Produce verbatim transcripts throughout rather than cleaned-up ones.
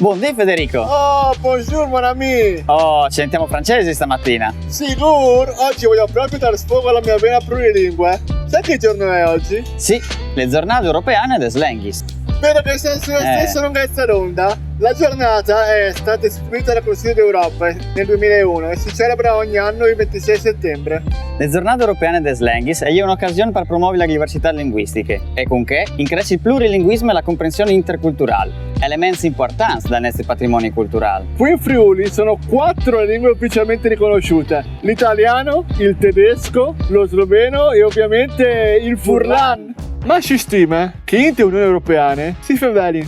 Buondì Federico! Oh, bonjour mon ami! Oh, ci sentiamo francesi stamattina. Sigur, oggi voglio proprio dar sfogo alla mia vena plurilingue. Sai che giorno è oggi? Sì, le giornate europeane des lenghis. Spero che sia sulla Eh. stessa lunghezza d'onda. La giornata è stata istituita dal Consiglio d'Europa nel duemilauno e si celebra ogni anno il ventisei settembre. Le giornate europeane des lenghis e je un'ocasion per promovi la diversità linguistiche e con che incressi il plurilinguisme e la comprensione interculturale, elements importants dal nostro patrimonio culturale. Qui in Friuli sono quattro le lingue ufficialmente riconosciute: l'italiano, il tedesco, lo sloveno e ovviamente il furlan. Ma si stime che inte Union Europeane si fevelin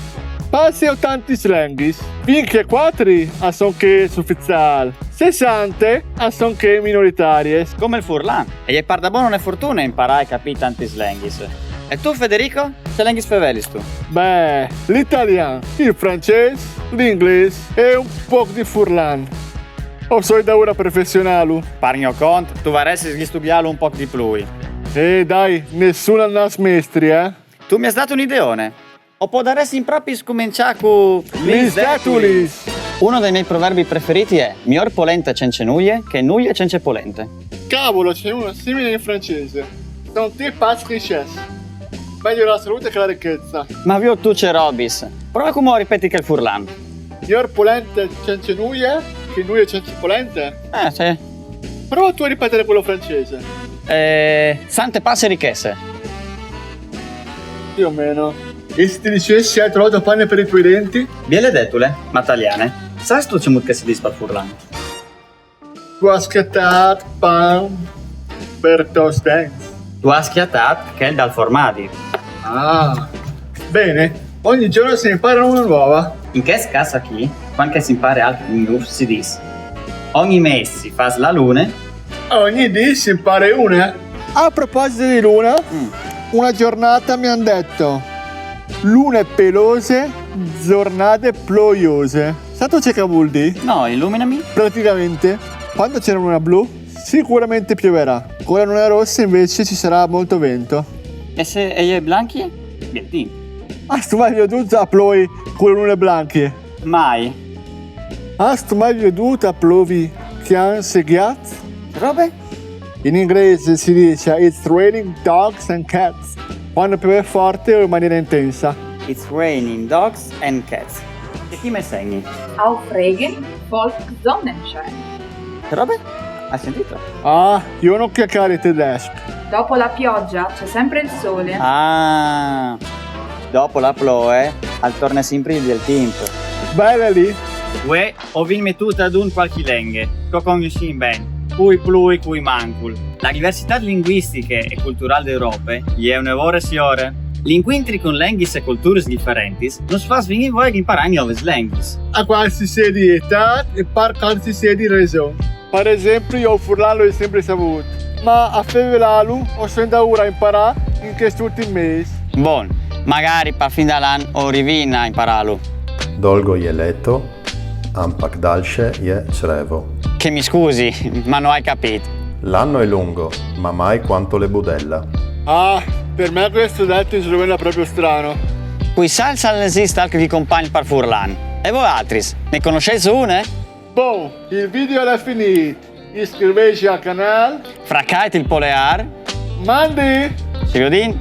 passe o tantis lenghis, vint-e-cuatri a son chês ufiziâl, sessante a son chês minoritariis. Come il furlan. E je pardabon une fortune imparâ e capî tantis lenghis. E tu, Federico? Ce lenghis fevelistu? Beh, l'italian, il francês, l'inglês e un pôc di furlan. O soi daûr a professionâlu. Par gno cont, tu varessis di studiâlu un pôc di plui. Eh, dai, nessun al nas mestri, eh? Tu mi âs dât une ideone. O podaressin propit scomençâ cu... Lis detulis! Uno dai miei proverbii preferîts je: miôr polente cence nuie che nuie cence polente. Cavolo, ce n'è una simile in francese. Santé passe richesse. Meglio la salute che la ricchezza. Ma viôt tu ce robis. Prove cumò a ripeti chel furlan. Miôr polente cence nuie che nuie cence polente. Eh, sì. Prova tu a ripetere quello francese. Eh, sante passe richesse. Più o meno. E se ti dicessi: hai trovato pane per i tuoi denti? Biele detule, ma taliane. Sâstu cemût che si dîs par furlan? Tu âs cjatât pan per i tiei dents. Tu âs cjatât chel dal formadi. Ah, bene. Ogni giorno si impara una nuova. In chest câs achì, cuant che si impare alc di gnûf, si dîs: ogni mês si fâs la lune. Ogni dì si impara une. A proposito di lune, una giornata mi han detto: lune pelose, giornate ploiose. Sâstu ce che al vûl dî? No, illuminami. Praticamente, quando c'è la luna blu, sicuramente pioverà. Con la luna rossa invece ci sarà molto vento. E se e je blancje? Biel timp. Âstu mai viodût a plovi cu la lune blancje? Mai. Âstu mai viodût a plovi cjans e gjats? Robe? In inglese si dice: it's raining dogs and cats, quando piove forte o in maniera intensa. It's raining dogs and cats. E chi me segni? Aufregend folgt Sonnenschein. Che robe? Hai sentito? Ah, io non chiacchiero tedesco. Dopo la pioggia c'è sempre il sole. Ah, dopo la ploe al torne simpri il biel timp. Bella lì. Vuê o vin metût adun cualchi lenghe, che o cognossìn ben, cui plui, cui mancul. La diversitât linguistiche e culturâl de Europe e je une vore siore. L'incuintri cun lenghis e culturis diferentis nus fâs vignî voie di imparâ gnovis lenghis. A cualsisedi etât e par cualsisedi reson. Par esempli, jo il furlan lu ai simpri savût, ma a fevelâlu o soi daûr a imparâ in chest ultin mês. Bon, magari par fin dal an o rivìn a imparâlu. Dolgo je leto, ampak daljše je črevo. Che mi scusi, ma no ai capît. L'anno è lungo, ma mai quanto le budella. Ah, per me questo detto in Slovenia è proprio strano. Cui sa se al esist alc di compagn par furlan. E voaltris, ne cognossêso une? Bon, il video al è finît. Iscrivêsi al canâl. Fracait il poleâr. Mandi! Si viodìn